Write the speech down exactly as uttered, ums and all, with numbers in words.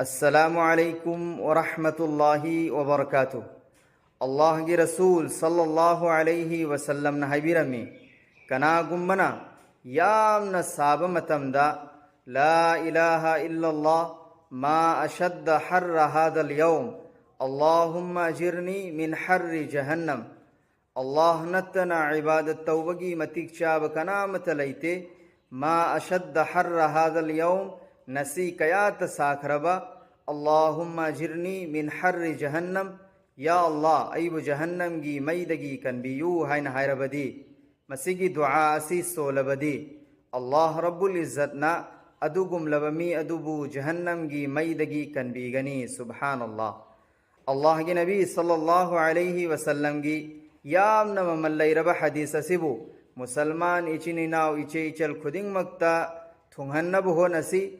السلام عليكم ورحمة الله وبركاته. ꯑꯜꯂꯥꯍꯒꯤ ꯔꯁꯨꯜ ꯁꯜꯂꯜꯂꯥꯍꯨ ꯑꯂꯩꯍꯤ ꯋꯁꯜꯂꯝꯅ ꯍꯥꯏꯕꯤꯔꯝꯃꯤ, ꯀꯅꯥꯒꯨꯝꯕꯅ ꯌꯥꯝꯅ ꯁꯥꯕ ꯃꯇꯝꯗ, لا إله إلا الله، ما أشد حر هذا اليوم، اللهم أجرني من حر جهنم، ꯑꯜꯂꯥꯍ ꯅꯠꯇꯅ ꯏꯕꯥꯗꯠ ꯇꯧꯕꯒꯤ ꯃꯇꯤꯛ ꯆꯥꯕ ꯀꯅꯥꯃꯠꯇ ꯂꯩꯇꯦ꯫ ما أشد حر هذا اليوم، ꯉꯁꯤ ꯀꯌꯥꯇ ꯁꯥꯈ꯭ꯔꯕ, اللهم أجرني من حر جهنم، ꯌꯥ ꯑꯜꯂꯥꯍ, ꯑꯩꯕꯨ ꯖꯍꯟꯅꯝꯒꯤ ꯃꯩꯗꯒꯤ ꯀꯟꯕꯤꯌꯨ ꯍꯥꯏꯅ ꯍꯥꯏꯔꯕꯗꯤ, ꯃꯁꯤꯒꯤ ꯗꯨꯑꯥ ꯑꯁꯤ ꯁꯣꯜꯂꯕꯗꯤ, ꯑꯜꯂꯥꯍ ꯔꯕꯨꯜ ꯏꯖꯠꯅ ꯑꯗꯨꯒꯨꯝꯂꯕ ꯃꯤ ꯑꯗꯨꯕꯨ ꯖꯍꯟꯅꯝꯒꯤ ꯃꯩꯗꯒꯤ ꯀꯟꯕꯤꯒꯅꯤ꯫ ꯁꯨꯕꯍꯥꯅꯜꯂꯥꯍ꯫ ꯑꯜꯂꯥꯍꯒꯤ ꯅꯕꯤ ꯁꯜꯂꯜꯂꯥꯍꯨ ꯑꯂꯩꯍꯤ ꯋꯁꯜꯂꯝꯒꯤ ꯌꯥꯝꯅ ꯃꯃꯜ ꯂꯩꯔꯕ ꯍꯗꯤꯁ ꯑꯁꯤꯕꯨ ꯃꯨꯁꯜꯃꯥꯟ ꯏꯆꯤꯟ ꯏꯅꯥꯎ, ꯏꯆꯦ ꯏꯆꯜ ꯈꯨꯗꯤꯡꯃꯛꯇ ꯊꯨꯡꯍꯟꯅꯕ ꯍꯣꯠꯅꯁꯤ꯫